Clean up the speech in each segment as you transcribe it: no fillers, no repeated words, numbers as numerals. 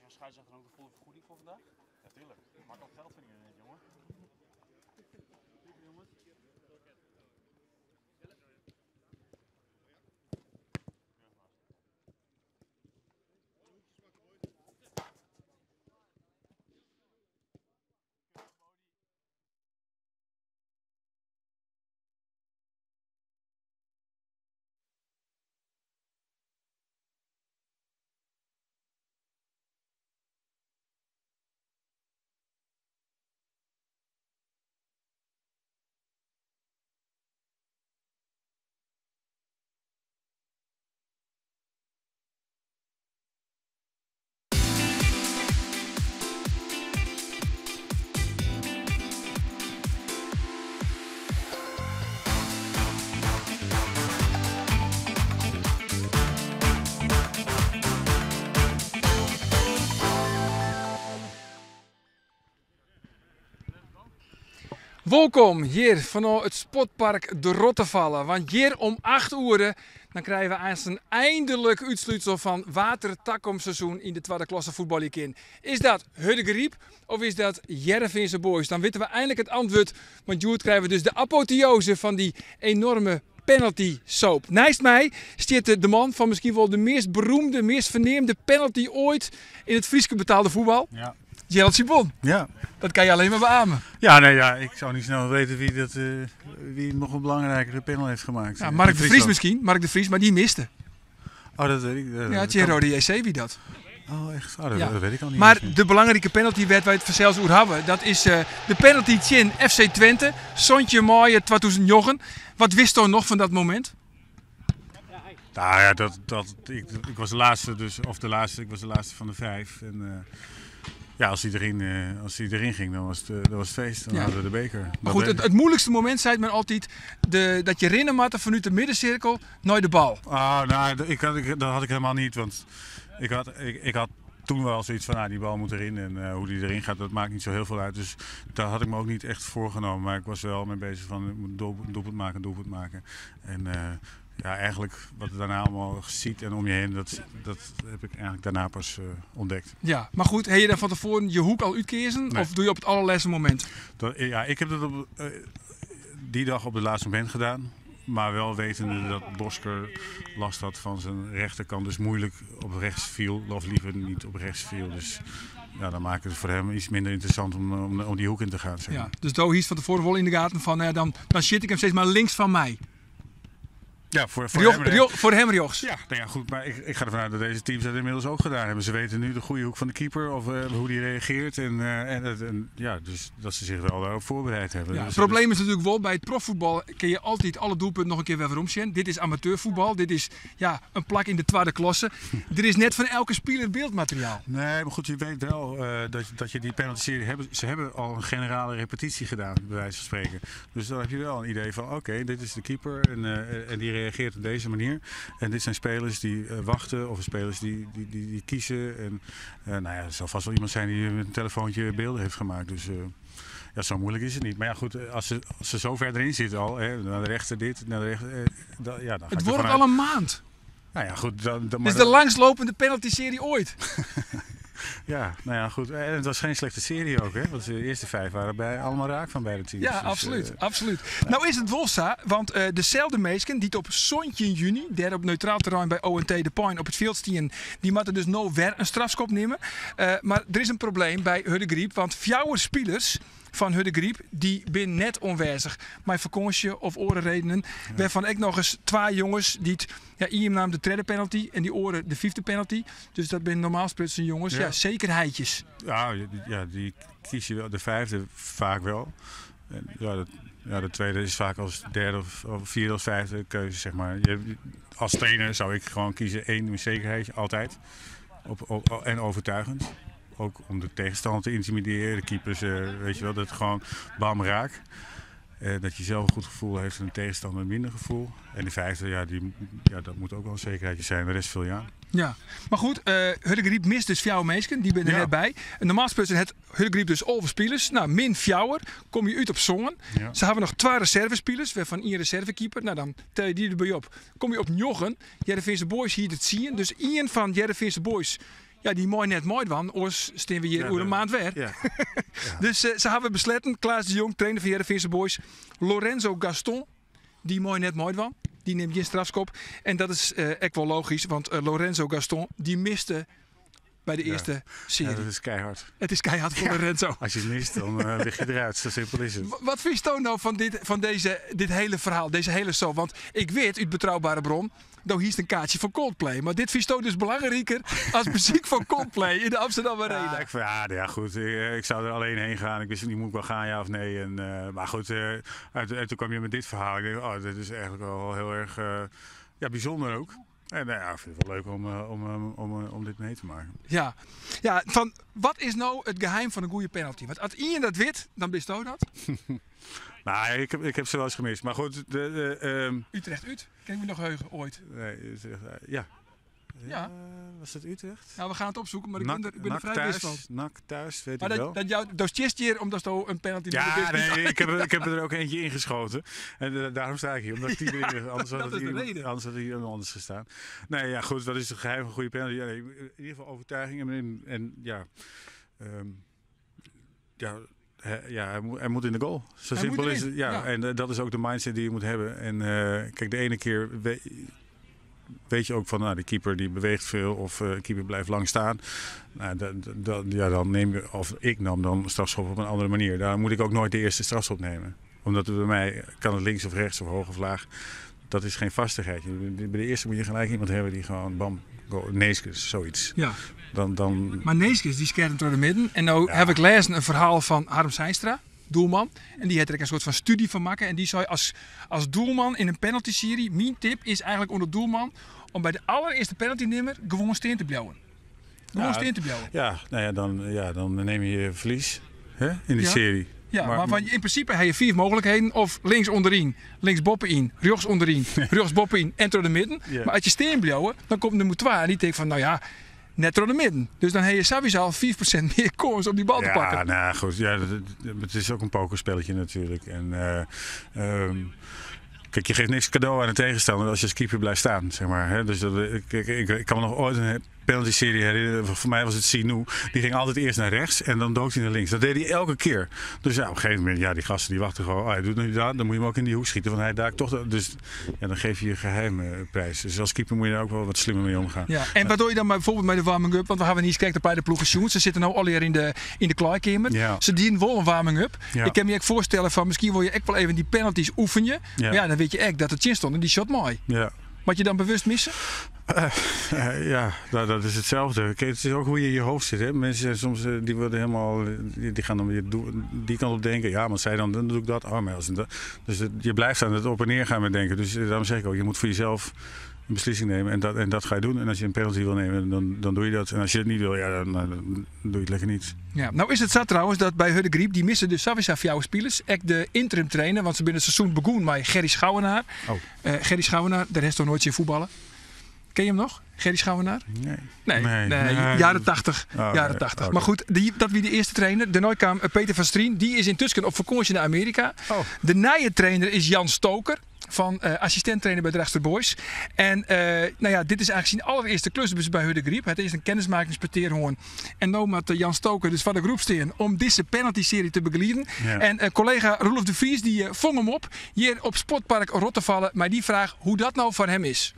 Krijgt een scheidsrechter ook de volle vergoeding voor vandaag? Ja, tuurlijk. Makkelijk geld verdienen, jongen. Wolkom hjir fanôf it sportpark De Rottefalle. Want hjir om 8 oere dan krije we aansten eindelijk útslútsel fan wa't der takom seizoen yn de twadde klasse fuotbalje kin. Is dat Hurdegaryp of is dat Hearrenfeanse Boys? Dan witte we eindelijk it antwurd, want hjoed krije we dus de apotheose fan dy enorme penalty soap. Neist my stiet de man fan miskien wol de meast beroemde, meast ferneamde penalty oait yn it Fryske betaalde fuotbal. Ja. Gerald Sibon. Ja. Dat kan je alleen maar beamen. Ja, nee, ja, ik zou niet snel weten wie nog een belangrijkere penal heeft gemaakt. Ja, In Mark de Vries Friesland. misschien, Mark de Vries, maar die miste. Oh, dat weet ik. Ja, Dat Tjen kan. Rode JC wie dat. Oh, echt? Oh, Ja. dat weet ik al niet Maar eens meer. de belangrijke penalty werd wij het vanzelfs oer hebben. Dat is de penalty tsjin FC Twente. Sontje Maaien 2009. Wat wist u nog van dat moment? Nou ja, dat, dat, ik, ik was de laatste, dus, of de laatste, ik was de laatste van de 5. En ja, als hij erin ging, dan was het feest. Dan hadden we de beker. Maar Dat goed, weet ik. het moeilijkste moment zei het men altijd, dat je rennen matte vanuit de middencirkel naar de bal. Ah, nou, ik had, ik, dat had ik helemaal niet, want ik had toen wel zoiets van, nou, die bal moet erin en hoe die erin gaat, dat maakt niet zo heel veel uit. Dus daar had ik me ook niet echt voorgenomen, maar ik was wel mee bezig van, ik moet doelpunt maken, doelpunt maken. En ja, eigenlijk wat er daarna allemaal ziet en om je heen, dat heb ik eigenlijk daarna pas ontdekt. Ja, maar goed, heb je dan van tevoren je hoek al uitkezen? Nee. Of doe je op het allerlaatste moment? Ik heb dat op die dag op het laatste moment gedaan. Maar wel wetende dat Bosker last had van zijn rechterkant, dus moeilijk op rechts viel, of liever niet op rechts viel. Dus ja, dan maakt het voor hem iets minder interessant om die hoek in te gaan. Zeg Ja, maar. dus Do hiest van tevoren wel in de gaten van, nou ja, dan zit ik hem steeds maar links van mij. Ja, voor hem rechts. Voor hem rechts. Ja, nou ja, goed, maar ik ga ervan uit dat deze teams dat inmiddels ook gedaan hebben. Ze weten nu de goede hoek van de keeper of hoe die reageert. Dus dat ze zich wel daarop voorbereid hebben. Ja, het probleem is natuurlijk wel, bij het profvoetbal kun je altijd alle doelpunten nog een keer weer omzien. Dit is amateurvoetbal, dit is, ja, een plak in de tweede klasse. Er is net van elke speler beeldmateriaal. Nee, maar goed, je weet wel dat je die penalty-serie hebben. Ze hebben al een generale repetitie gedaan, bij wijze van spreken. Dus dan heb je wel een idee van, oké, dit is de keeper en die reageert op deze manier. En dit zijn spelers die wachten of spelers die kiezen. En er zal vast wel iemand zijn die met een telefoontje beelden heeft gemaakt. Dus ja, zo moeilijk is het niet. Maar ja, goed, als ze zo ver erin zitten al, hè, naar de rechter dit, naar de rechter, da-, ja, dan ga Het ik wordt ervan al uit. een maand. Nou ja, goed, dan, dan, Dit is maar de dat langslopende penalty-serie ooit. Ja, nou ja, goed. En het was geen slechte serie ook, hè? Want de eerste 5 waren allemaal raak van beide teams. Ja, absoluut. Nou is het wel zo, want dezelfde meesken die het op zondje juni, daar op neutraal terrein bij ONT de Pine op het veld stien, die moeten dus nou weer een strafschop nemen. Maar er is een probleem bij Hurdegaryp, want 4 spelers van Hurdegaryp, die zijn net onwijzig. Maar vakantie of orenredenen, waarvan ik nog eens 2 jongens die het, ja, Iem nam de derde penalty en die oren de 5e penalty. Dus dat zijn normaal sprutsen jongens, ja, zekerheidjes. Ja, ja, die kies je wel, de 5e vaak wel. En, ja, dat, ja, de tweede is vaak als derde of vierde of 5e keuze, zeg maar. Als trainer zou ik gewoon kiezen 1 met zekerheidje, altijd. En overtuigend. Ook om de tegenstander te intimideren, de keepers, dat het gewoon bam raak. Dat je zelf een goed gevoel heeft en de tegenstander een minder gevoel. En de 5e, dat moet ook wel een zekerheidje zijn. De rest vul je aan. Ja, maar goed, Hurdegaryp mist dus Fjouwer Meesken, die ben er net bij. En normaal speelt het Hurdegaryp dus over spelers. Nou, min Fjouwer, kom je uit op Zongen. Ze hebben nog 2 reservespelers, waarvan 1 reservekeeper. Nou, dan tel je die erbij op. Kom je op Njoggen, Hearrenfeanse Boys hier het zien. Dus 1 van Hearrenfeanse Boys, Ja, dy mei net meidwaan, oars stean we hjir oer in maand wer. Ja. Dus se hawwe besletten, Klaas de Jong, trainer fan Hearrenfeanse Boys, Lorenzo Gaston, dy mei net meidwaan. Dy nimt gjin strafskop. En dat is ek wol logysk, want Lorenzo Gaston dy miste by de earste searje. Ja, dat is keihard. It is keihard foar Lorenzo. As je mist, dan uh, lig je eruit. Zo simpel is het. Wat fynsto no fan dit, fan deze, dit hele ferhaal, dizze hiele show? Want ik wit út betrouwbare bron, do hiest in kaartsje foar Coldplay. Mar dit fynsto dus belangriker as muzyk fan Coldplay yn de Amsterdam Arena. Ja, ik, ja, ja goed. Ik, ik zou er alleen heen gaan. Ik wist niet, moet ik wel gaan, ja of nee. En, uh, maar goed, uh, en toen kwam je met dit verhaal. Ik denk, oh, dit is eigenlijk wel heel erg uh, ja, bijzonder ook. En nou ja, ik vind het wel leuk om, om, om, om dit mee te maken. Ja, ja fan wat is no it geheim fan in goede penalty? Want as ien dat wit, dan bisto dat. Nou, ik heb ze wel eens gemist. Maar goed. De, Utrecht út, kin ik my noch heuge oait. Nee, Utrecht, ja. Ja. Was dat Utrecht? Nou, we gaan it opzoeken, mar ik bin der, ik bin der frij wis fan. NAC thuis, weet Maar ik dat, wel. dat jou, do stiest hjir omdatsto in penalty Ja, nee, ik heb er ook eentje ingeschoten. En daarom sta ik hier, omdat ik die erin, anders had Dat het is de hier, reden. Anders had hier iemand anders gestaan. Nee, ja, goed, wat is het geheim van een goede penalty? Ja, nee, in ieder geval overtuiging en, en ja, ja, ja, hij moet in de goal. Zo Hij simpel moet is erin, het. Ja, ja. En dat is ook de mindset die je moet hebben. En kijk, de ene keer weet je ook van, nou, de keeper die beweegt veel of de keeper blijft lang staan. Nou, ja, dan neem je, of ik nam dan strafschop op een andere manier. Daar moet ik ook nooit de eerste strafschop nemen. Omdat het bij mij kan het links of rechts of hoog of laag. Dat is geen vastigheid. Bij de eerste moet je gelijk iemand hebben die gewoon bam, go, Neeskens, zoiets. Ja. Dan Mar Neeskens dy skeat him troch de midden. En no ha ik lêzen in ferhaal fan Harm Zeinstra, doelman. En dy hat der ek in soarte fan stúdzje fan makke. En dy sei as doelman yn in penalty-searje, myn tip is eigentlik oan de doelman om by de allerearste penaltynimmer gewoan stean te bliuwen. Gewoan stean te bliuwen. Ja, nou ja, dan, ja, dan neem je je verlies, hè, in die serie. Ja, mar want yn prinsipe ha je fiif mooglikheden. Of links ûnderyn, links boppe-yn, rjochts ûnderyn, rjochts boppe-yn en troch de midden. Mar as je stean bliuwe, dan komt nûmer 2 en dy tinkt fan, no ja, net troch de midden. Dus dan ha je sawiesa al 5% mear kâns om dy bal te Ja, pakken. nou goed. Ja, het is ook een pokerspelletje natuurlijk. En kijk, je geeft niks cadeau aan de tegenstander als je als keeper blijft staan, zeg maar. Hè? Dus dat, ik kan me nog ooit een penalty-serie herinneren. Voor mij was het Sinu. Die ging altijd eerst naar rechts en dan dook hij naar links. Dat deed hij elke keer. Dus ja, op een gegeven moment, ja, die gasten die wachten gewoon. Oh, hij doet nu dat, dan moet je hem ook in die hoek schieten. Want hij duikt toch. Dus ja, dan geef je je geheime prijs. Dus als keeper moet je daar ook wel wat slimmer mee omgaan. Ja, en wat doe je dan bijvoorbeeld met de warming-up? Want we hebben niet gekeken bij de ploegen Sjoen. Ze zitten nu alweer in de kleikamer. Ze dienen wel een warming-up. Ik kan me ook voorstellen van misschien wil je echt wel even die penalties oefenen. Maar ja, dan weet je echt dat het stond en die shot mooi. Moet je dan bewust missen? Ja, nou, dat is hetzelfde. Kijk, het is ook hoe je in je hoofd zit. Hè? Mensen zijn soms, die worden helemaal, die gaan dan weer die kant op denken. Ja, maar zij dan, dan doe ik dat. Oh, maar als dat. Dus je blijft aan het op en neer gaan met denken. Dus daarom zeg ik ook, je moet voor jezelf een beslissing nemen. En dat ga je doen. En als je een penalty wil nemen, dan doe je dat. En als je het niet wil, ja, dan doe je het lekker niet. Ja, nou is it sa trouwens dat by Hurdegaryp, dy misse dus sawiesa fjouwer spilers. Ek de interim trainer, want se binne it seizoen begûn mei Gerry Schouwenaar. Gerry Schouwenaar, dêr hast noait sjen fuotballen. Ken je hem nog? Gerry Schouwenaar? Nee. Nee, Nee. nee, Nee. jaren 80. Oh, jaren oké. 80. Oké. Maar goed, dat wie de earste trainer. Dêrnei kaam Peter van Strien. Dy is yntusken op fakânsje nei Amearika. De nije trainer is Jan Stoker. Van assistent-trainer by Drachtster Boys. En dit is eigentlik syn allerearste klus dus by Hurdegaryp. It is in kennismakkingspetear hân. En no moat Jan Stoker dus foar de groep stean om dizze penalty-searje te begelieden. En kollega Roelof de Vries dy fong him op hjir op Sportpark Rottevalle mei dy fraach hoe't dat no foar him is.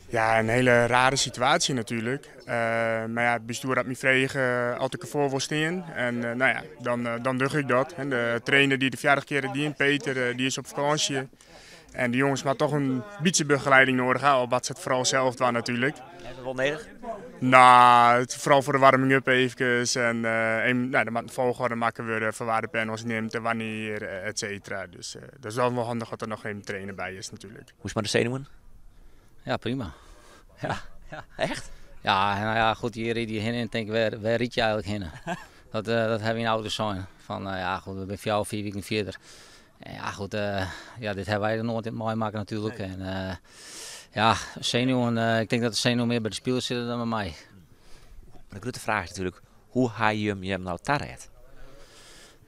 Ja, in hiele rare situaasje natuerlik. Mar ja, it bestjoer hat my frege oft ik derfoar wol stean. En dan doch ik dat. En de trainer dy't de foarrige kear die, Peter, dy is op fakânsje. En de jonges moatte dochs in bytsje begelieding nedich ha, al moatte se it foaral sels dwaan natuerlik. Is dat wol nedich? Nou, foaral foar de warming-up eefkes. En nou, der moat in folchoarder makke wurde foar wa't de panels nimt en wannear, et cetera. Dus dat is wol handich as der noch in trainer by is natuerlik. Hoe is it mei de senuwen? Ja, prima. Ja. Ja, echt? Ja, nou ja, goed, hjir ride je hinne en tink, wêr ride je eigentlik hinne? Dat ha we yn auto's sein. Fan, ja, goed, we binne 4, 5 wiken fierder. En ja, goed, ja, dit ha wy der noait meimakke natuerlik. En ja, senuwen, ik tink dat de senuwen mear by de spilers sitte dan by my. Mar de grutte fraach is natuerlik, hoe ha jim jim no taret?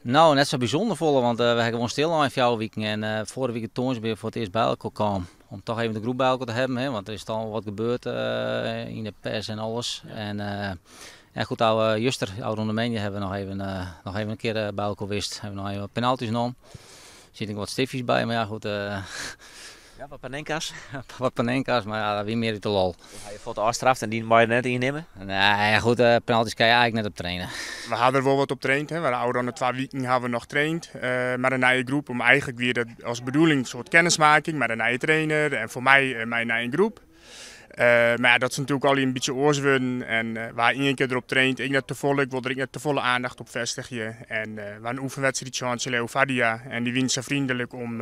Nou, net sa bysûnder folle, want we ha gewoan stillein 4 wiken. En foarrige wike tongersdei binne we foar it earst by elkoar kaam. Om toch even de groep by elkoar te hawwen, hè, want der is toch al wat gebeurd yn de pers en alles. En ja, goed, ouwe, juster, ôfrûne moandei, hawwe we noch even, noch even in kear by elkoar west. Hawwe we noch even wat penalty's nommen. Der sieten ek wat stiftjes by, mar ja, goed. Ja, wat panenka's. Wat panenka's, mar ja, dat wie mear út de lol. Ha je fuort ôfstraft en dy mei je net ynnimme? Nee, goed, penalty's kin je eigentlik net op traine. We ha der wol wat op traind. Hè. We ôfrûne 2 wiken ha we noch traind mei de nije groep. Om eigentlik wie dat as bedoeling in soart kennismaking mei de nije trainer en foar my mei in nije groep. Mar ja, dat is natuerlik al in bytsje oars wurden en we ha ien kear derop traind, ek net te folle, ik wol der ek net te folle aandacht op festigje. En we ha in oefenwedstriidsje hân tsjin Leovardia en dy wienen sa vriendelijk om,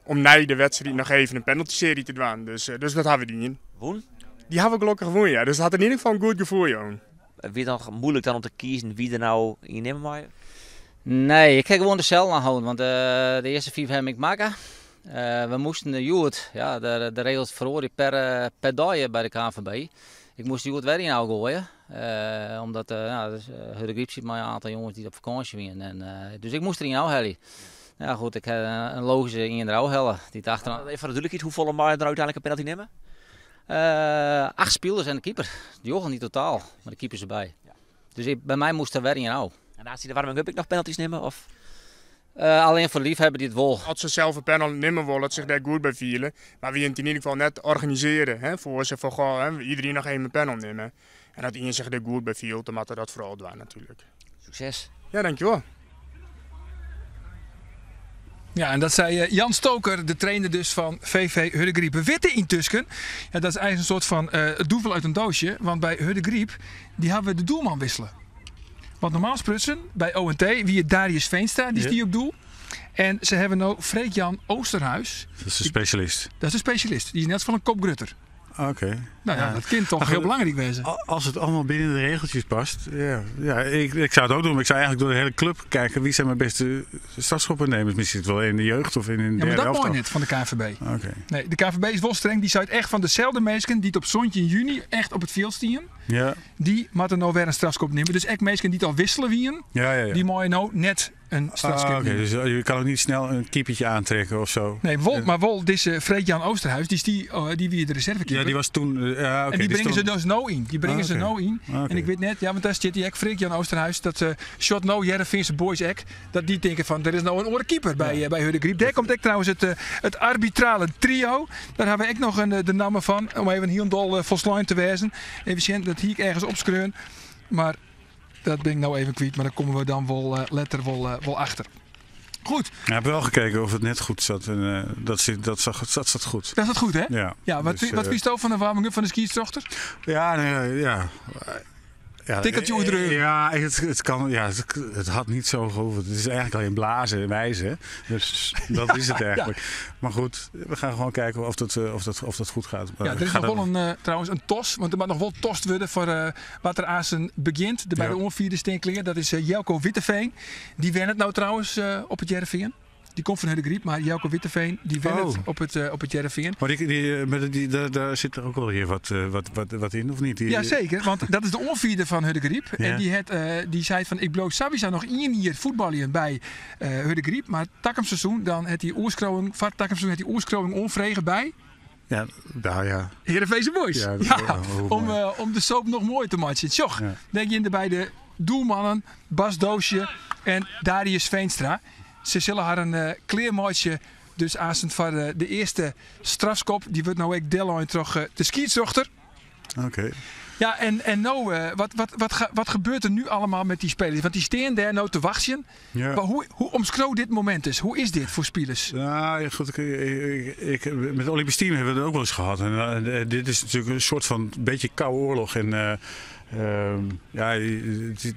om nei de wedstriid noch even in penaltysearje te dwaan. Dus, dus dat ha we dien. Wûn? Dy ha we gelokkich wûn, ja. Dus dat hat in ieder gefal in goed gefoel jûn. Wie it noch muoilik dan om te kiezen wie der no ien nimme mei? Nee, ik ha gewoan deselde holden, want de earste 5 ha ik makke. We moasten hjoed, ja, de regels feroarje per dei by de KNVB. Ik moast hjoed wer ien ôfgoaie, omdat ja, dus, Hurdergryp sit mei in aantal jonges dy't op fakânsje wienen. En, dus ik moast der ien ôfhelje. Ja, goed, ik ha in logyske ien der ôfhelle. Dy't achteraan... Even foar de dúdlikheid, hoefolle mei der no úteinlik in penalty nimme? 8 spilers en de keeper. Njoggen yn totaal, mar de keeper is derby. Dus by my moast der wer ien ôf. En hast yn de warming-up ek noch penalty's nimme? Of? Allinne foar de leafhebber dy't it wol. As se sels in penalty nimme wolle, dat se sich dêr goed by fiele. Mar wy it yn ieder gefal net organisearje, hè, foar se fan goh, hè, iedereen noch even in penalty nimme. En as ien sich dêr goed by fielt, dan moat er dat foaral dwaan natuerlik. Sukses. Ja, dankjewol. Ja, en dat sei Jan Stoker, de trainer dus fan VV Hurdegaryp. We witte yntusken, ja, dat is eigentlik in soart fan dûvel út in doasje, want by Hurdegaryp dy hawwe de doelman wissele. Want normaal sprutsen, by ONT wie it Darius Veenstra, dy stie op doel. En se hawwe no Freek-Jan Oosterhuis. Dat is in spesjalist. Dat is in spesjalist. Dy is net fan in kop grutter. Oké. Nou ja, dat kin toch hiel belangryk wêze. As it allegear binnen de regeltsjes past. Ja, ja, ik soe it ek dwaan. Ik soe eigentlik troch de hiele klup kike. Wie binne myn bêste strafskoppennimmers? Miskien wol yn de jeugd of yn de Ja, mar derde dat mei elftal. net fan de KNVB. Oké. Nee, de KNVB is wol streng. Dy seit echt fan deselde minsken dy't op 17 juny echt op it fjild stienen. Dy moatte no wer in strafskop nimme. Dus ek minsken dy't al wissele wienen, dy meie no net in strafskop nimme. Dus je kan ook niet snel een keepertje aantrekken of zo? Nee, mar wol dizze Freek-Jan Oosterhuis, dy stie, dy wie de reservekeeper. Ja, dy was toen, ja, oké, En dy die bringe se stond dus no yn. Dy bringe se no yn. En ik wit net, ja, want dêr stiet dy ek, Freek-Jan Oosterhuis, dat sjocht no Hearrenfeanse Boys ek, dat dy tinke fan, der is no in oare keeper by Hurdegaryp. Dêr komt ek trouwens it arbitrale trio. Dêr hawwe we ek noch de namme fan, om even hielendal folslein te wêzen. Even sjen, dat hie ik ergens opskreaun, mar dat bin ik no even kwyt, mar dêr komme we dan wol letter wol achter. Goed. Ik heb wel gekeken of het net goed zat. En dat zit, dat zag, dat zat goed. Dat zat goed, hè? Ja. Ja, Dus, wat wist je van de warming-up van de skiedsrochter? Ja, nee, ja. Ja, Tikkeltje oer de rug. Ja, het, het kan, ja, het, het had niet zo gehoeven. Het is eigenlijk alleen blazen en wijzen. Dus dat is het eigenlijk. Maar goed, we gaan gewoon kijken of dat goed gaat. Ja, er is Gaat nog wel dat trouwens een tos. Want er mag nog wel tost worden voor wat er aan zijn begint. De bij de onvierde steenklinger. Dat is Jelko Witteveen. Die wint het nou trouwens op het Hearrenfean. Die komt van Hurdegaryp, maar Jelko Witteveen die wint het op het Hearrenfean. Maar daar zit er ook wel hier wat in, of niet? Die, Ja, zeker, want dat is de onvierde van Hurdegaryp. En die zei van, ik bloot sowieso nog 1 jaar voetballen bij Hurdegaryp. Maar takomseizoen, dan het die oorskroning, van takomseizoen het die oorskroning onvregen bij. Ja, nou ja. Heerenveense Boys. Ja, dat Ja, is wel heel mooi. om de soap nog mooi te matchen. Tjoch, denk je in de beide doelmannen, Bas Doosje en Darius Veenstra. Ze zullen haar een kleermaatje dus aanstaan voor de eerste strafskop. Die wordt nou ook deadline terug de scheidsrechter. Ja, en nou, wat gebeurt er nu allemaal met die spelers? Want die staan daar nou te wachten. Maar hoe omschreeuwt dit moment is? Hoe is dit voor spelers? Nou, ja, goed, met het Olympisch team hebben we het ook wel eens gehad. En dit is natuurlijk een soort van beetje koude oorlog. En ja, het,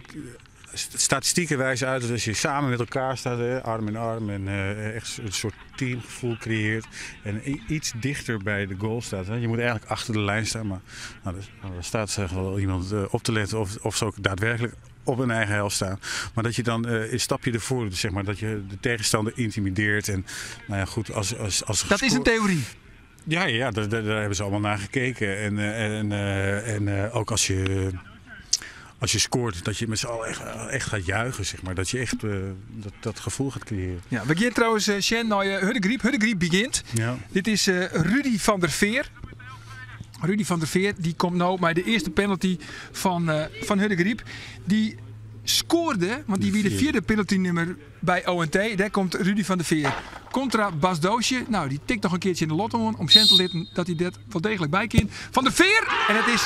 statistieken wijzen uit dat als je samen met elkaar staat, hè, arm in arm en echt een soort teamgevoel creëert en iets dichter bij de goal staat. Hè. Je moet eigenlijk achter de lijn staan, maar daar staat zeg wel iemand op te letten of ze ook daadwerkelijk op hun eigen helft staan. Maar dat je dan een stapje ervoor doet, dat je de tegenstander intimideert. En, nou ja, goed, als, als, als Dat is een gescoord theorie. Ja, ja, daar hebben ze allemaal naar gekeken. En ook als je... Als je scoort, dat je met z'n allen echt, echt gaat juichen, zeg maar. Dat je echt dat, dat gevoel gaat creëren. Ja, we gaan trouwens, Sjen, naar Hurregriep. Hurregriep begint. Ja. Dit is Rudy van der Veer. Rudy van der Veer die komt nou bij de eerste penalty van Hurregriep. Die scoorde, want die wie de vierde penalty nummer bij ONT. Daar komt Rudy van der Veer. Contra Bas Doosje. Nou, die tikt nog een keertje in de lotto om cent te litten dat hij dat wel degelijk bij kan. Van der Veer! En het is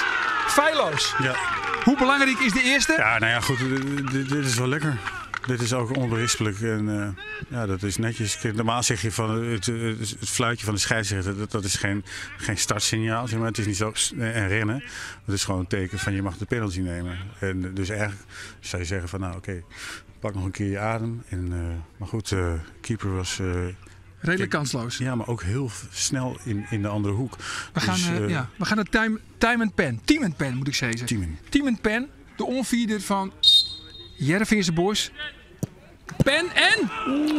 feilloos. Ja. Hoe belangrijk is de eerste? Ja, nou ja, goed. Dit is wel lekker. Dit is ook onberispelijk en ja, dat is netjes. Kijk, normaal zeg je van het fluitje van de scheidsrechter, dat is geen startsignaal. Zeg maar. Het is niet zo en rennen. Het is gewoon een teken van je mag de penalty nemen. En dus eigenlijk zou je zeggen van nou oké, pak nog een keer je adem. En, maar goed, keeper was... Redelijk kansloos. Ja, maar ook heel snel in de andere hoek. We gaan naar time and pen. Team and pen moet ik zeggen. Team. Team and pen, de onvierder van Hearrenfeanse Boys. Pen en...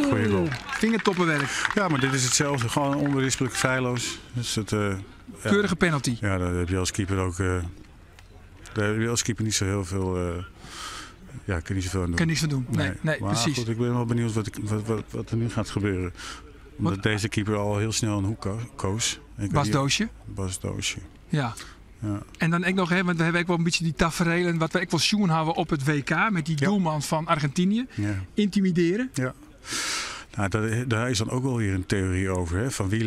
Goeie goal. Vingertoppenwerk. Ja, maar dit is hetzelfde. Gewoon onberispelijk, feilloos. Dus het, ja. Keurige penalty. Ja, daar heb je als keeper ook... daar heb je als keeper niet zo heel veel... ja, kun je niet zoveel aan doen. Kun je niks aan doen. Nee, nee, Maar precies. Goed, ik ben wel benieuwd wat er nu gaat gebeuren. Omdat Wat? deze keeper al heel snel een hoek koos. Ik weet Bas niet- Doosje. Bas Doosje. Ja. Ja. En dan ook nog, hè, want we hebben ook wel een beetje die taferelen wat we ook wel zien hebben op het WK met die doelman van Argentinië. Intimideren. Ja. Nou, daar is dan ook wel weer een theorie over. Hè? Van wie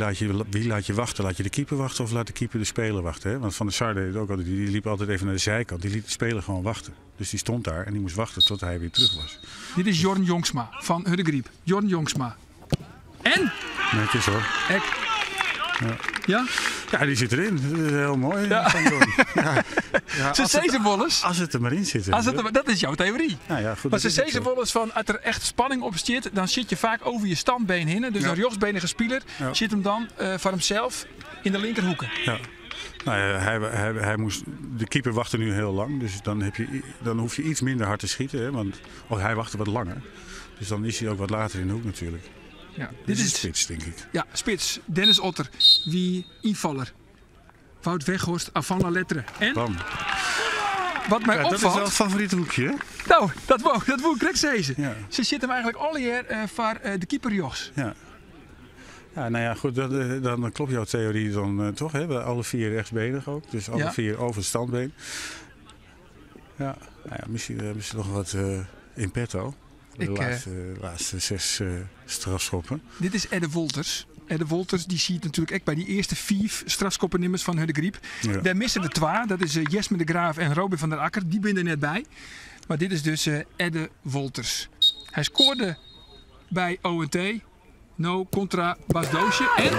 laat je wachten? Laat je de keeper wachten of laat de keeper de speler wachten? Hè? Want Van der Sar deed het ook altijd. Die liep altijd even naar de zijkant. Die liet de speler gewoon wachten. Dus die stond daar en die moest wachten tot hij weer terug was. Dit is Jorn Jongsma van Hurregriep. Jorn Jongsma. En? Netjes hoor. Ek. Ja. Ja? Ja, die zit erin. Dat is heel mooi. Ja. Van Jorn. Ja. Ja, Ze als het zeggen wel eens. Als het er maar in zit, hè. Als het er maar, dat is jouw theorie. Nou ja, goed, maar dat ze is het zeggen zo. wel eens van, als er echt spanning op zit, dan zit je vaak over je standbeen heen. Dus een rechtsbenige speler zit hem dan voor hemzelf in de linkerhoeken. Ja. Nou ja, hij, hij, hij moest, de keeper wachtte nu heel lang, dus dan, heb je, dan hoef je iets minder hard te schieten. Hè, want oh, hij wachtte wat langer. Dus dan is hij ook wat later in de hoek natuurlijk. Ja, Dit dit is is spits, denk ik. Ja, spits. Dennis Otter. Wie invaller? Wout Weghorst, avant la lettre. En? Bam. Wat mij Ja, dat is opvalt... wel het favoriete hoekje, hè? Nou, dat wou ik direct zeggen. Ja. Ze zitten hem eigenlijk alle jaar voor de keeperjochs. Ja. Ja, nou ja, goed, dan klopt jouw theorie dan toch, hè? We alle vier rechtsbenig ook. Dus alle vier over het standbeen. Ja, nou ja, misschien hebben ze nog wat in petto. De laatste 6 strafschoppen. Dit is Edde Wolters. Edde Wolters die ziet natuurlijk echt bij die eerste 5 strafschoppennummers van Hurregriep. Daar missen de 2. Dat is Jesme de Graaf en Robin van der Akker. Die zijn er net bij. Maar dit is dus Edde Wolters. Hij scoorde bij ONT. No contra Bas Doosje. En...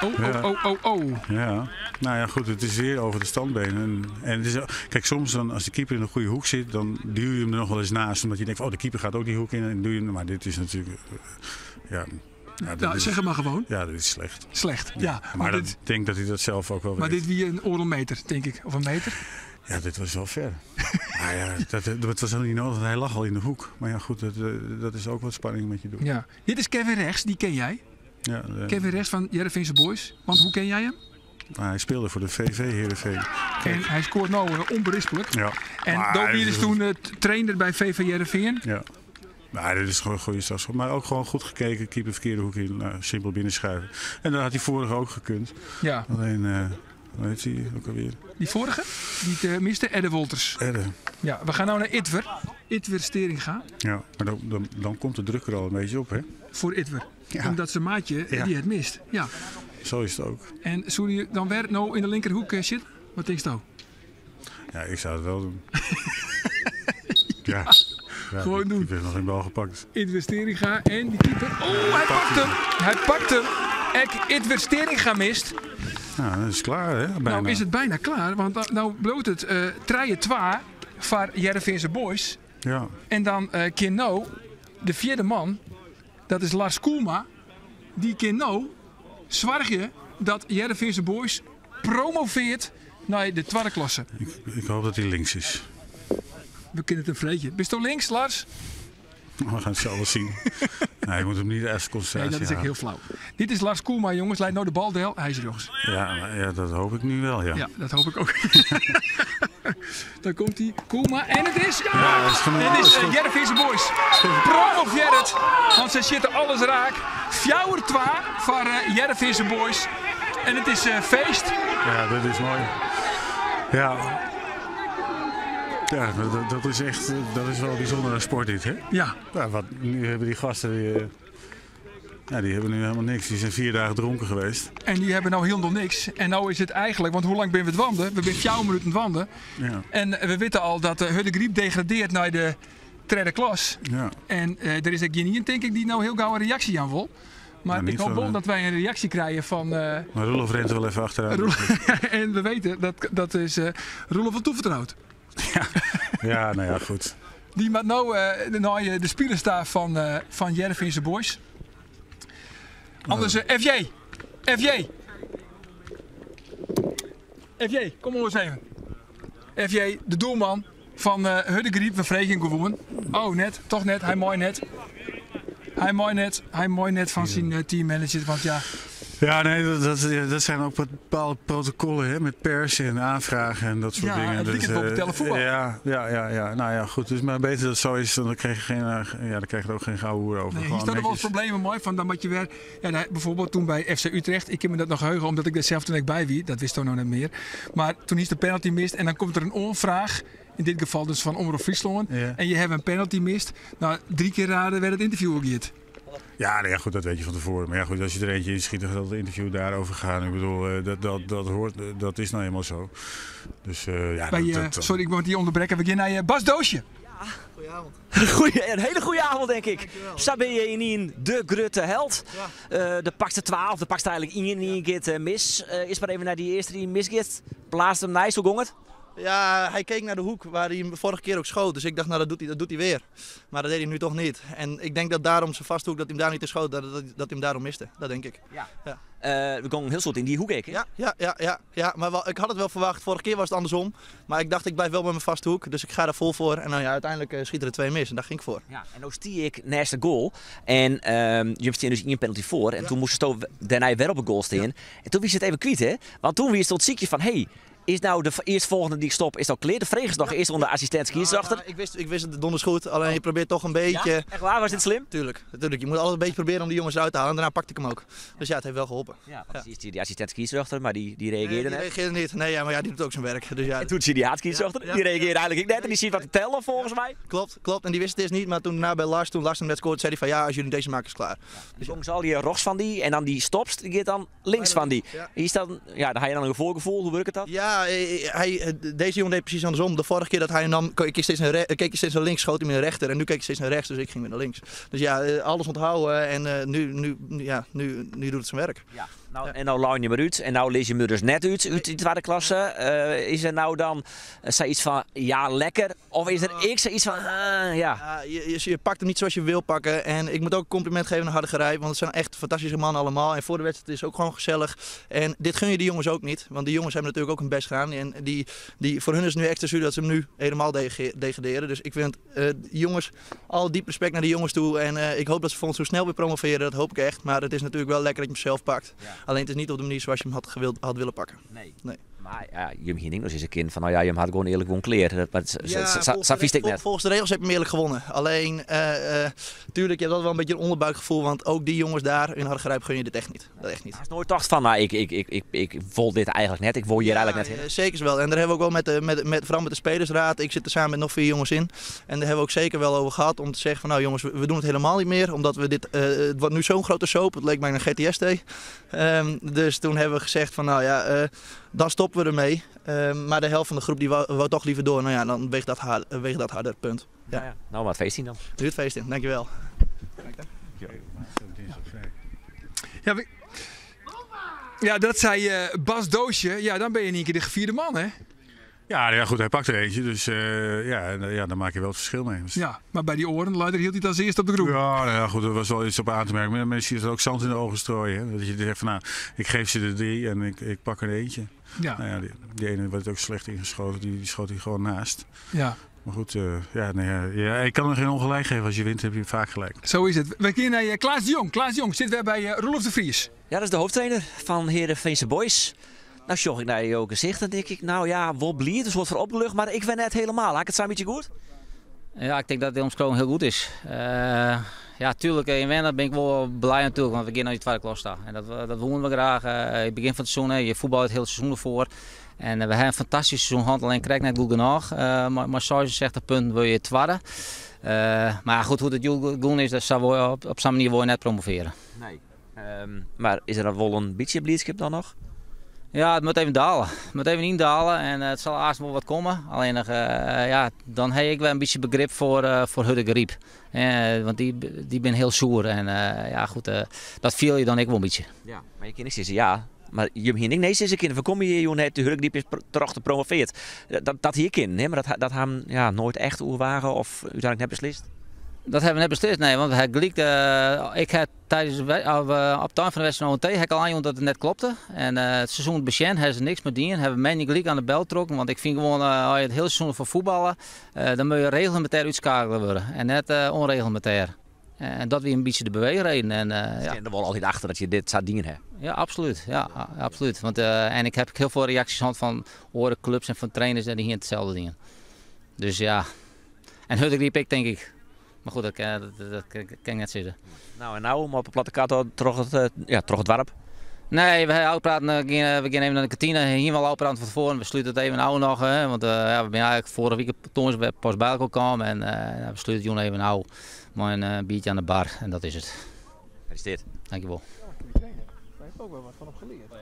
Oh, oh, oh, oh, oh. Ja, nou ja, goed, het is weer over de standbeen. En het is, kijk, soms dan, als de keeper in een goede hoek zit, dan duw je hem er nog wel eens naast. Omdat je denkt, van, oh, de keeper gaat ook die hoek in en duw je hem. Maar dit is natuurlijk, ja, ja, dat Nou, is zeg het maar gewoon. Ja, dat is slecht. Slecht, ja. Maar Maar dat dit, ik denk dat hij dat zelf ook wel maar weet. dit wie een oorlmeter, denk ik. Of een meter. Ja, dit was wel ver. Maar ja, dat was helemaal niet nodig, want hij lag al in de hoek. Maar ja, goed, dat is ook wat spanning met je doet. Ja. Dit is Kevin Rechts, die ken jij. Ja, Kevin Rechts van Hearrenfeanse Boys. Want hoe ken jij hem? Nou, hij speelde voor de VV Heerenveen. En hij scoort nou onberispelijk. Ja. En Maar Dobier hij is toen trainer bij VV Heerenveen. Ja. Maar dit is gewoon een goede strafschop. Maar ook gewoon goed gekeken. Keeper verkeerde hoek in. Nou, simpel binnenschuiven. En dat had hij vorige ook gekund. Alleen, hoe heet hij ook alweer? Die vorige? Die het miste? Edde Wolters. Edde. Ja, we gaan nou naar Itwer. Itwer Steringa. Ja, maar dan komt de druk er al een beetje op, hè? Voor Itwer. Omdat zijn maatje die het mist. Ja. Zo is het ook. En zou je dan weer nou in de linkerhoek zitten? Wat denk je nou? Ja, ik zou het wel doen. Ja. Ja, Gewoon doen. Die heeft nog geen bal gepakt. Itwer Steringa en die keeper. Oh, hij pakt hem. Hij pakt hem. Ek, Itwer Steringa mist. Nou, dat is klaar, hè? Bijna. Nou is het bijna klaar, want nou bloot het treien twa voor Hearrenfeanse Boys. En dan Kino, de vierde man, dat is Lars Koelma. Die Kino zwaar je dat Hearrenfeanse Boys promoveert naar de tweede klasse. Ik hoop dat hij links is. We kunnen het een vreetje. Bist du links, Lars? We gaan het zo wel zien. Nee, je moet hem niet uit concentratie Nee, dat is echt halen. heel flauw. Dit is Lars Koelma, jongens. Leidt nou de bal deel. Hij is er, jongens. Ja, maar ja, dat hoop ik nu wel, ja. Ja, dat hoop ik ook. Dan komt hij. Koelma. En het is. Ja, dat is genoeg. Het is Dat is goed. Hearrenfeanse Boys. Promoveert. Want ze zitten alles raak. 4-2 voor Hearrenfeanse Boys. En het is feest. Ja, dat is mooi. Ja. Ja, dat is echt, dat is wel een bijzondere sport dit, hè? Ja. Ja, wat, nu hebben die gasten, die ja, die hebben nu helemaal niks. Die zijn 4 dagen dronken geweest. En die hebben nou helemaal niks. En nou is het eigenlijk, want hoe lang ben we het wandelen? We zijn 4 minuten het wandelen. Ja. En we weten al dat de Hurdegaryp degradeert naar de tweede klas. Ja. En er is ook geen denk ik, die nou heel gauw een reactie aan wil. Maar Nou, ik niet hoop van, wel dat wij een reactie krijgen van, Maar Roelof rent er wel even achteraan. Roelof, en we weten, dat is Roelof wel toevertrouwd. Ja. Ja, nou ja, goed. Die maakt nou de spielerstaaf van Hearrenfeanse Boys. Anders FJ. FJ. FJ, kom maar eens even. FJ, de doelman van Hurdegaryp. We vregen gewoon. Oh, net. Toch net. Hij mooi net. Hij mooi net. Hij mooi net van zijn teammanager. Want ja. Ja, nee, dat zijn ook bepaalde protocollen, hè, met pers en aanvragen en dat soort Ja, dingen. het Dus, lijkt wel op televoetbal. Ja, ja, ja, ja. Nou ja, goed. Dus maar beter dat het zo is, dan krijg je geen ja, dan krijg je er ook geen gouden hoer over. Nee, hier Gewoon staan er wel eens netjes. problemen mooi van. Dan moet je weer, ja, nou, bijvoorbeeld toen bij FC Utrecht, ik heb me dat nog geheugen, omdat ik dat zelf toen ik bij wie, dat wist toen nog net meer. Maar toen is de penalty mist en dan komt er een onvraag. In dit geval dus van Omroep Friesland. Ja. En je hebt een penalty mist. Nou, 3 keer raden werd het interview ook niet. Ja, nou ja, goed, dat weet je van tevoren. Maar ja, goed, als je er eentje inschiet, dan gaat het interview daarover gaan. Ik bedoel, dat, dat, hoort, dat is nou eenmaal zo. Dus ja, Bij, dat, dat, sorry, ik moet die onderbreken. We gaan naar Bas Doosje. Ja, goedenavond. Goeie, een hele goede avond, denk ik. Dankjewel. Sabi in de grote held. Ja. De pakte 12, de pakte eigenlijk in één keer mis. Is maar even naar die eerste die misgiet. Blaast hem nice, hoe ging het? Ja, hij keek naar de hoek waar hij hem vorige keer ook schoot. Dus ik dacht, nou, dat doet hij weer. Maar dat deed hij nu toch niet. En ik denk dat daarom zijn vasthoek, dat hij hem daar niet te schoot, dat hij hem daarom miste. Dat denk ik. Ja. Ja. We gingen heel soort in die hoek, hè? Ja, ja, ja, ja, ja. Maar wel, ik had het wel verwacht. Vorige keer was het andersom. Maar ik dacht, ik blijf wel bij mijn vaste hoek. Dus ik ga er vol voor. En uiteindelijk schieten er 2 mis. En daar ging ik voor. Ja, en nou stier ik naast de goal. En je hebt dus 1 penalty voor. En Ja. toen moest Sto daarna weer op een goal staan. Ja. En toen wist het even kwijt, hè? Want toen wist het ziekje van, hey, is nou de eerstvolgende die ik stop, is al kleer? De vreeg is nog eerst onder assistent scheidsrechter. Ja, ik wist het donders goed, alleen je probeert toch een beetje... Ja? Echt waar, was dit slim? Tuurlijk, tuurlijk. Je moet altijd een beetje proberen om die jongens eruit te halen. En daarna pakte ik hem ook. Dus ja, het heeft wel geholpen. Ja, want eerst die assistent scheidsrechter, maar die reageerde Nee, die net. reageerde niet. Nee, ja, maar ja, die doet ook zijn werk. Dus ja. En toen zie je die haatscheidsrechter, Ja, die reageerde eigenlijk ook net. En die ziet wat te tellen volgens mij. Klopt, klopt. En die wist het eerst niet, maar toen daarna bij Lars, toen Lars hem net scoorde, zei hij van ja, als jullie deze maken is klaar. Ja, dus jongens, al die rechts van die en dan die stops, die gaat dan links van die. Ja. Hier staat, ja, dan ga je dan een voorgevoel, hoe werkt dat? Ja, deze jongen deed precies andersom. De vorige keer dat hij hem nam, keek hij steeds naar keek hij steeds naar links, schoot hij hem in de rechter. En nu keek hij steeds naar rechts, dus ik ging weer naar links. Dus ja, alles onthouden en nu doet het zijn werk. Ja. En nou luin je maar uit en nou lees je me dus net uit die tweede klasse. Is er nou dan zoiets van, ja lekker? Of is er ik zoiets van, ja. Ja, je pakt hem niet zoals je wil pakken. En ik moet ook een compliment geven aan Hardegarijp, want het zijn echt fantastische mannen allemaal. En voor de wedstrijd is het ook gewoon gezellig. En dit gun je die jongens ook niet, want die jongens hebben natuurlijk ook hun best gedaan. En voor hun is het nu extra zuur dat ze hem nu helemaal degraderen. Dus ik vind die jongens, al diep respect naar die jongens toe. En ik hoop dat ze volgend seizoen snel weer promoveren, dat hoop ik echt. Maar het is natuurlijk wel lekker dat je hem zelf pakt. Ja. Alleen het is niet op de manier zoals je hem had willen pakken. Nee. Nee. Maar ja, Jim ging nog eens een kind van, nou ja, Jim had gewoon eerlijk gewoon kleer. Dat, maar Ja, zo vies ik net. volgens de regels heb je hem eerlijk gewonnen. Alleen, tuurlijk, je hebt altijd wel een beetje een onderbuikgevoel, want ook die jongens daar in Hardegarijp gun je dit echt niet. Dat echt niet. Hij is nooit dacht van, nou, ik wil dit eigenlijk net, ik wil hier Ja, eigenlijk net heen. zeker wel. En daar hebben we ook wel vooral met de spelersraad. Ik zit er samen met nog 4 jongens in. En daar hebben we ook zeker wel over gehad om te zeggen van, nou jongens, we doen het helemaal niet meer. Omdat we dit, het wordt nu zo'n grote soap, het leek mij een GTST. Dus toen hebben we gezegd van, nou ja, dan stoppen we ermee. Maar de helft van de groep die wou toch liever door. Nou ja, dan weegt dat weegt dat harder, punt. Ja. Ja, ja. Nou, maar het feest in dan. Nu het feest in, dankjewel. Ja, dat zei Bas Doosje. Ja, dan ben je in één keer de gevierde man, hè? Ja, nou ja, goed, hij pakt er eentje. Dus ja, en ja, daar maak je wel het verschil mee. Dus Ja, maar bij die oren, Luider hield hij het als eerste op de groep. Ja, nou ja, goed, er was wel iets op aan te merken. Maar mensen zien het ook zand in de ogen strooien. Hè? Dat je zegt van, nou, ik geef ze de 3 en ik pak er eentje. Ja. Nou ja, die ene werd ook slecht ingeschoten, die schoot hij gewoon naast. Ja. Maar goed, ja, nee, ja, ja, ik kan er geen ongelijk geven. Als je wint heb je vaak gelijk. Zo is het. We gaan naar Klaas de Jong. Klaas de Jong zit weer bij Roelof de Vries. Ja, dat is de hoofdtrainer van Heerenveense Boys. Nou sjoch ik nei jo gesicht en tink ik, nou ja, wol bliid, in soart fan opgelucht, mar ik wer net helemaal. Ha ik it sa in bytsje goed? Ja, ik tink dat de omskriuwing hiel goed is. Uh, ja, tuurlijk, yn Wenner bin ik wol blij natuerlik, want we gean nei de twadde klas ta. En dat, dat woenen we graach. Uh, it begjin fan it seizoen, je fuotbalje it hiele seizoen derfoar. En we ha in fantastysk seizoen hân, allinnich krekt net goed genôch. Uh, mei 66 punten wurde je twadde. Mar goed, hoe't it hjoed gûn is, dat sa wol, op, op sa'n manier wol je net promovearje. Nee. Um, mar is der dan wol in bytsje bliidskip dan noch? Ja, it moat even dale. It moat even yndale en it sil aanst wol wat komme. Allinnich, uh, ja, dan ha ik wer in bytsje begrip foar, uh, foar Hurdegaryp. Uh, want dy, dy binne hiel soer en uh, ja, goed, uh, dat fiel je dan ek wol in bytsje. Ja, mar je kinne ek sizze, ja, mar jim hiene ek nee sizze kinnen. We komme hjir jûn net, de Hurdegaryp is troch te promoveard. Dat, dat hie kinnen, hè? Mar dat, dat ha ja, noait echt oerwage of úteinlik net beslist? Dat ha we net beslist, nee. Want we ha gelyk, uh, ik ha tijdens of, uh, op it ein fan de wedstrijd ONT ha ik al oanjûn dat it net klopte. En uh, it seizoen besjen ha se niks mear dien. Ha we moandei gelyk oan de bel trokken. Want ik fyn gewoan, uh, as je it hiele seizoen foar fuotballe, uh, dan moat je reglemintêr útskeakele wurde. En net uh, ûnreglemintêr. En dat wie in bytsje de beweechreden. En, uh, ja. der wol altyd achter dat je dit sa dien ha. Ja, absoluut. Ja, absoluut. Want, uh, en ik ha hiel folle reaksjes hân fan oare klups en fan trainers en dy hiene itselde dien. Dus ja. En Hurdegaryp ek, tink ik. Mar goed, dat, dat, dat kin ik net sizze. Nou en no om op 'e platte kat troch it, ja, troch it doarp? Nee, we ha ôfpraat, we gean even nei de kantine. Hiene we al ôfpraat fan tefoaren. We slute it even ôf noch. Hè, want uh, ja, we binne eigentlik foarige wike tongersdei pas by elkoar kaam. En uh, we slute it jûn even ôf mei in uh, biertje oan de bar. En dat is it. Gefeliciteerd. Dankjewol. Daar heb ik ook wel wat van op geleerd.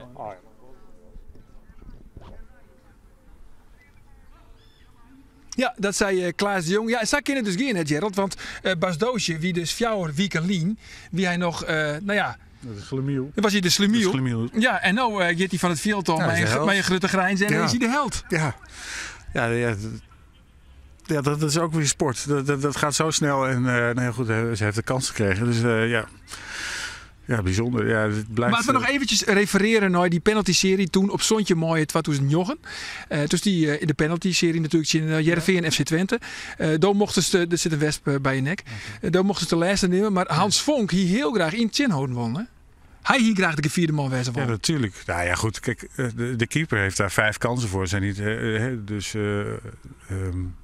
Ja, dat sei eh, Klaas de Jong. Ja, sa kin it dus gean, hè, Gerald? Want uh, Bas Doosje wie dus fjouwer wiken lyn, wie hy noch, uh, nou ja... De schlemiel. Dan was hy de schlemiel. Ja, en no uh, giet hy fan it fjild ôf ja, mei in grutte grijns en ja. is hy de held. Ja, ja, ja, ja dat, dat is ook weer sport. Dat, dat, dat gaat zo snel en uh, nou ja, goed, ze heeft de kans gekregen. Dus uh, ja. Ja, bijzonder. Ja, het blijft... Laten we noch eventjes refereren nei dy penalty-serie toen op santjin maaie 2009. Uh, dus dy uh, de penalty-serie natuerlik tsjin uh, Hearrenfean FC Twente. Uh, doe mochten se, der sit in wesp by je nek. Okay. Doe mochten se de lêste nimme, mar Hans Vonk hie hiel graach yn tsjinholden wollen. Hè? Hy hie graach de gevierde man wêze wollen. Ja, natuurlijk. Nou ja, goed. Kijk, de, de keeper heeft daar vijf kansen voor. Zijn niet, dus um,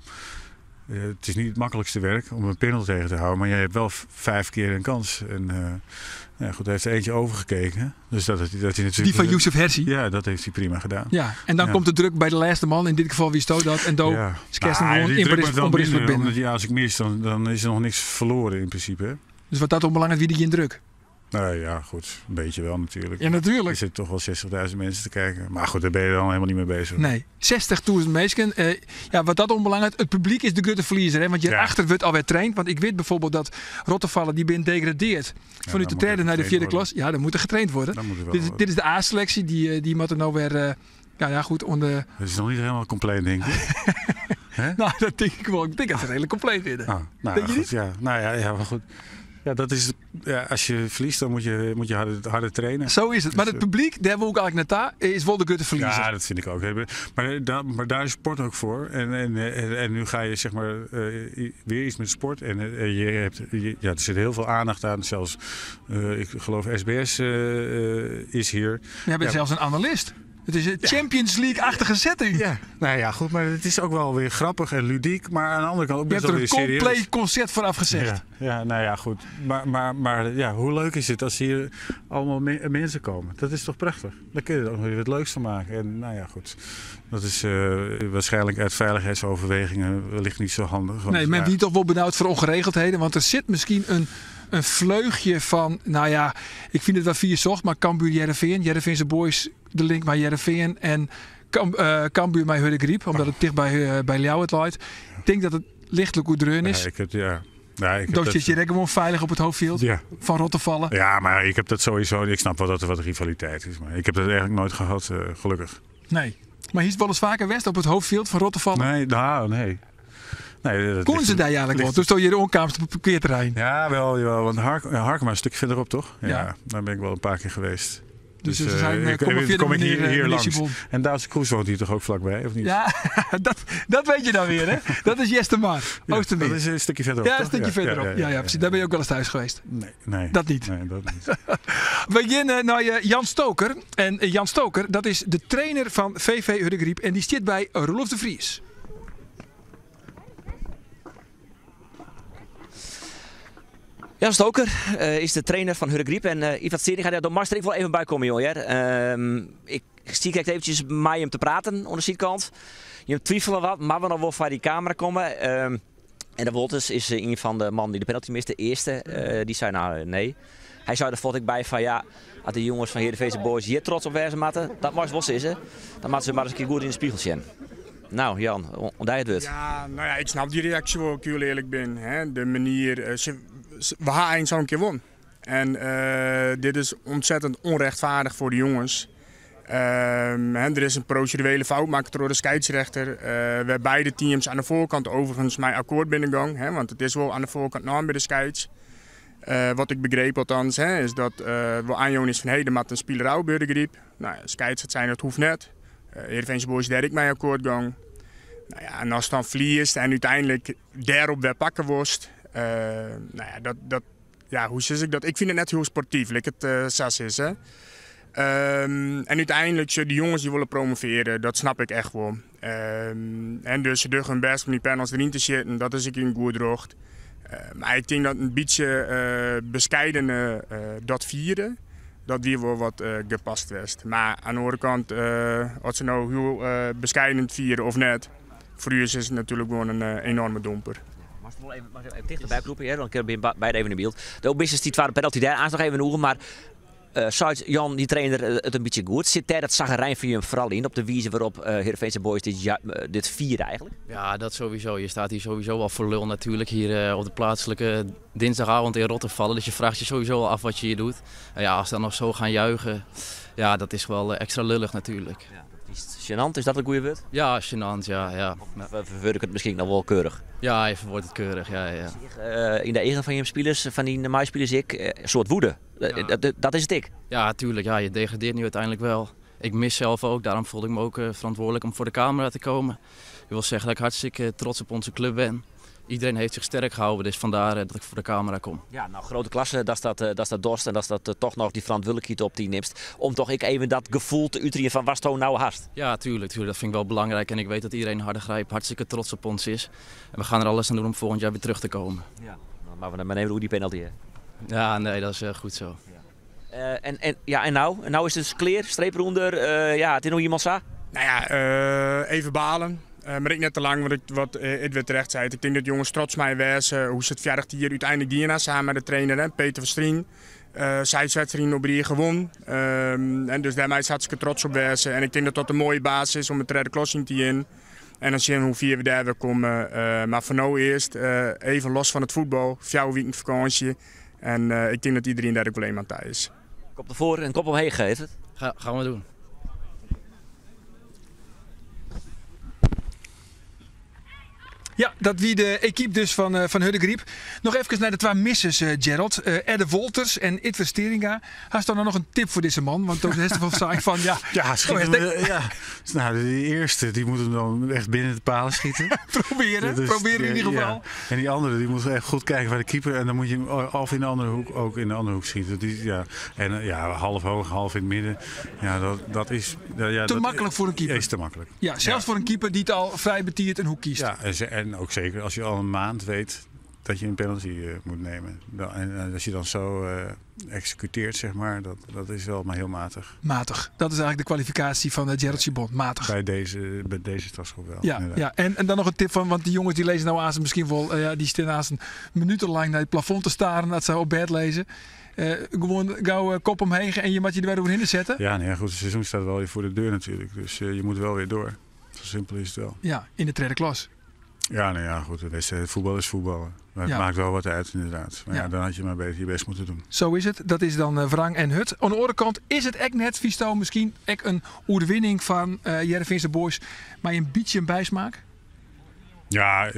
het is niet het makkelijkste werk om een penalty tegen te houden. Maar jij hebt wel vijf keer een kans. En uh, ja, goed, hij heeft er eentje overgekeken. Dus dat, dat hij natuurlijk, Die van Youssouf Hersi? Ja, dat heeft hij prima gedaan. Ja, en dan ja. komt de druk bij de laatste man. In dit geval wie stoot dat. En do ja. nou, onberispelijk binnen. Omdat, ja, als ik mis, dan, dan is er nog niks verloren in principe. Hè? Dus wat dat onbelangrijk, wie die geen druk? Nou ja, goed. Een beetje wel natuurlijk. Ja, natuurlijk. Er zitten toch wel 60.000 mensen te kijken. Maar goed, daar ben je dan helemaal niet mee bezig. Nee, 60.000 mensen. Uh, ja, wat dat onbelangrijk, het publiek is de grote verliezer. Hè? Want je ja. achter wordt alweer traind. Want ik weet bijvoorbeeld dat Rottevallen, die ben degradeerd. Ja, vanuit de derde naar de vierde klas. Ja, dan moet er getraind worden. Dan moet er wel dit, is, dit is de A-selectie. Die, die moet er nou weer... Uh, ja, ja, goed. Onder... Dat is nog niet helemaal compleet, denk ik. Nou, dat denk ik wel. Ik denk dat ze redelijk compleet zitten. Ah, nou, denk je goed, niet? Ja, nou ja, ja, maar goed. Ja, dat is, ja, als je verliest, dan moet je, moet je harder, harder trainen. Zo is het. Maar het publiek, daar wil ik eigenlijk naar is wel de grote verliezer. Ja, dat vind ik ook. Maar, daar, maar daar is sport ook voor. En, en, en, en nu ga je zeg maar uh, weer iets met sport. En je hebt, je, ja, er zit heel veel aandacht aan. Zelfs, uh, ik geloof SBS uh, is hier. We hebben ja. zelfs een analist. Het is een Champions League-achtige setting. Ja, nou ja, goed, maar het is ook wel weer grappig en ludiek. Maar aan de andere kant ook Je best hebt wel er weer een serieus. compleet concert voor afgezegd. Ja, ja, nou ja, goed. Maar, maar, maar ja, hoe leuk is het als hier allemaal me mensen komen? Dat is toch prachtig? Daar kun je er ook nog weer wat leuks van maken. En nou ja, goed. Dat is uh, waarschijnlijk uit veiligheidsoverwegingen wellicht niet zo handig. Want, nee, men ja. wie toch wel benauwd voor ongeregeldheden. Want er zit misschien een, een vleugje van... Nou ja, ik vind het wel vier zocht, maar Cambuur Hearrenfean. Hearrenfeanse Boys, de link met Hearrenfean. En Cam, uh, Cambuur met Hurdegaryp, omdat het dicht bij, uh, bij Ljouwert ligt. Ik denk dat het lichtelijk goed dreun is. Ja, ik heb, ja. Ja, ik heb Dat dat- zit je gewoon veilig op het hoofdveld Ja. van Rottevallen. Ja, maar ik heb dat sowieso. Ik snap wel dat er wat rivaliteit is. Maar ik heb dat eigenlijk nooit gehad, eh, gelukkig. Nee. Maar hier is wel eens vaker West op het hoofdveld van Rottevallen. Nee, nou, nee. nee dat Koen ligt- ze daar eigenlijk wel? ligt- Toen stond je in de onkamers op het parkeerterrein. Ja, wel, jawel, want Hark, ja, Harkema is een stukje verderop, toch? Ja, Ja. Daar ben ik wel een paar keer geweest. Dus, dus ze zijn, ik, kom, ik, kom ik hier, hier langs. En Duitse Kroes woont hier toch ook vlakbij, of niet? Ja, dat, dat weet je dan weer, hè? Dat is Jestermar, ja, Dat is een stukje verderop, Ja, een stukje verderop. Ja, ja, precies. Daar ben je ook wel eens thuis geweest. Nee, nee. Dat niet? Nee, dat niet. We beginnen naar Jan Stoker. En Jan Stoker, dat is de trainer van VV Hurdegaryp. En die zit bij Roelof de Vries. Jan Stoker is de trainer van Hurdegaryp. En Ivan Stering gaat door Master. Ik wil even bij komen, jongen. Ik zie kijkt eventjes mij hem te praten aan de zijkant. Je twijfelen wat, maar we nog wel voor die camera komen. En de Wolters is een van de mannen die de penalty miste. De eerste, die zei nou nee. Hij zei er vond ik bij van ja, als de jongens van Heerenveense Boys hier trots op wezen moeten, dat mag wel zitten. Dan moeten ze maar eens een keer goed in de spiegel zien. Nou Jan, ontdek het het. Ja, nou ja, ik snap die reactie wel, ik heel eerlijk ben. Hè. De manier, we hebben eens zo'n keer won. En dit is ontzettend onrechtvaardig voor de jongens. Hè, er is een procedurele fout gemaakt door de scheidsrechter. Waar beide teams aan de voorkant overigens mijn akkoord binnengang. Hè, want het is wel aan de voorkant naam bij de scheids. Wat ik begreep althans, hè, is dat wel aanjoon is van hey, er moet een speler bij de griep. Nou, scheids het zijn, dat hoeft net. Heerenveense Boys daar ik mijn akkoordgang. Nou ja, en als het dan vliest en uiteindelijk daarop weer pakken worst. Nou ja, dat, ja, hoe zeg ik dat? Ik vind het net heel sportief, like het sas is. Hè? En uiteindelijk, de jongens die willen promoveren, dat snap ik echt wel. En dus ze doen hun best om die panels erin te zitten, dat is ik een goed drocht. Maar ik denk dat een beetje bescheiden dat vieren, dat die wel wat gepast was. Maar aan de andere kant, als ze nou heel bescheiden vieren of net, voor u is het natuurlijk gewoon een enorme domper. Mag ik wel even dichterbij roepen, hè? Dan ben je beide even in beeld. De business die tweede penalty daar aan nog even ogen, maar zou Jan, die trainer, het een beetje goed? Zit daar dat zagrijn van je vooral in op de wijze waarop Heerenveense Boys dit vieren eigenlijk? Ja, dat sowieso. Je staat hier sowieso al voor lul natuurlijk hier op de plaatselijke dinsdagavond in Rottevallen. Dus je vraagt je sowieso al af wat je hier doet. En ja, als ze dan nog zo gaan juichen, ja, dat is wel extra lullig natuurlijk. Ja, dat is gênant, is dat een goede woord? Ja, gênant, ja. Ja. Of verwoord ik het misschien nog wel keurig? Ja, je verwoordt het keurig, ja. Ja. In de eigen van je spelers, van die maaispelers, ik, een soort woede. Ja. Dat is het ik. Ja, tuurlijk. Ja, je degradeert nu uiteindelijk wel. Ik mis zelf ook, daarom voelde ik me ook verantwoordelijk om voor de camera te komen. Ik wil zeggen dat ik hartstikke trots op onze club ben. Iedereen heeft zich sterk gehouden, dus vandaar dat ik voor de camera kom. Ja, nou, grote klasse, dat is dat, dat, is dat dorst en dat is dat toch nog die verantwoordelijkheid op die neemt. Om toch ik even dat gevoel te uiten van was het nou haast? Ja, tuurlijk, tuurlijk. Dat vind ik wel belangrijk. En ik weet dat iedereen Hardegarijp hartstikke trots op ons is. En we gaan er alles aan doen om volgend jaar weer terug te komen. Ja, maar we nemen hoe die penalty, hè? Ja, nee, dat is goed zo. Ja. En nou? En nou is het dus kleer, streep eronder. Ja, het is nog iemand zo? Nou ja, even balen. Maar ik net te lang, want wat Edwin terecht zei. Ik denk dat jongens trots mij wezen. Hoe ze het verder hier uiteindelijk hierna samen met de trainer, hè, Peter Verstrien. Zij wedstrijd op hier gewonnen. En dus daarmee is hartstikke trots op wezen. En ik denk dat dat een mooie basis is om het derde klas in te in. En dan zien we hoe ver we daar weer komen. Maar voor nu eerst even los van het voetbal. 4 weken vakantie. En ik denk dat iedereen daar ook wel eenmaal thuis is. Kop ervoor en kop omheen, heet het. Gaan we doen. Ja, dat wie de equipe dus van Hurdegaryp. Nog even naar de twee misses, Gerald. Edde Wolters en Itver Steringa. Had dan nog een tip voor deze man? Want toen is het van van ja. Ja, schiet hem, ja. Nou, de eerste die moet hem dan echt binnen de palen schieten. proberen in ieder geval. Ja. En die andere die moet echt goed kijken waar de keeper. En dan moet je hem of in de andere hoek ook in de andere hoek schieten. Die, ja. En ja, half hoog, half in het midden. Ja, dat is ja, te makkelijk voor een keeper. Is te makkelijk. Ja, zelfs voor een keeper die het al vrij betiert een hoek kiest. Ja, en ook zeker als je al een maand weet dat je een penalty moet nemen. En als je dan zo executeert, zeg maar, dat is wel maar heel matig. Matig. Dat is eigenlijk de kwalificatie van Gerald Sibon. Matig. Bij deze strafschop wel. Ja, ja. En dan nog een tip van, want die jongens die lezen nou aan ze misschien wel, die staan aan ze minutenlang naar het plafond te staren dat ze op bed lezen. Gewoon gauw kop omheen en je moet je er weer overheen zetten. Ja, nee, goed, het seizoen staat wel weer voor de deur natuurlijk. Dus je moet wel weer door. Zo simpel is het wel. Ja, in de tweede klas. Ja, nou ja, goed. De wedstrijd, voetbal is voetballen. Maar het maakt wel wat uit, inderdaad. Maar ja, dan had je maar beter je best moeten doen. Zo is het. Dat is dan Wrang en Hut. Aan de andere kant is het echt net, Visto, misschien echt een oerwinning van Heerenveense Boys, maar een beetje een bijsmaak? Ja,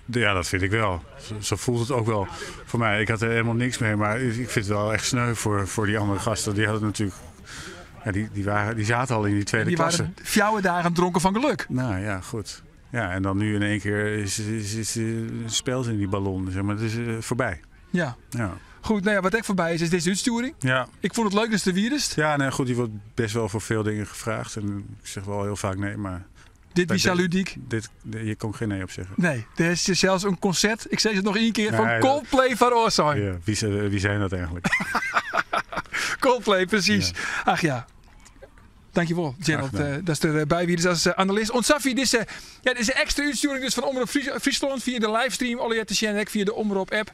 ja, dat vind ik wel. Zo voelt het ook wel voor mij. Ik had er helemaal niks mee, maar ik vind het wel echt sneu voor die andere gasten. Die hadden natuurlijk... Ja, die, die, waren, die zaten al in die tweede Die klasse. waren 4 dagen dronken van geluk. Nou ja, goed. Ja, en dan nu in één keer is een speld in die ballon. Zeg maar. Het is voorbij. Ja. Ja. Goed, nou ja, wat echt voorbij is, is deze uitsturing. Ja. Ik vond het leuk dat ze de virus. Ja, nee, goed, die wordt best wel voor veel dingen gevraagd. En ik zeg wel heel vaak nee, maar... Dit is ludiek. Dit, je kon geen nee op zeggen. Nee, er is zelfs een concert, ik zeg het nog één keer, van Nee, Coldplay van Oorzaai. Ja, wie zijn dat eigenlijk? Coldplay, precies. Ja. Ach ja. Dankjewel, Gerald. Graag gedaan. Dat is erbij wie dus als analist. Ontsafi, deze, ja, deze extra uitsturing dus van Omroep Friesland via de livestream, Olliette Sjenek, via de Omroep app.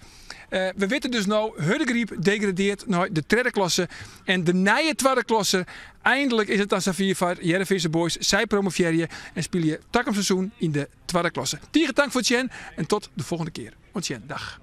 We weten dus nou, Hurdegaryp degradeert naar de tweede klasse en de nieuwe tweede klasse. Eindelijk is het dan Safir van Heerenveense Boys. Zij promoveren en spelen je takomseizoen in de tweede klasse. Tegen dank voor het zien en tot de volgende keer. Ontjen, dag.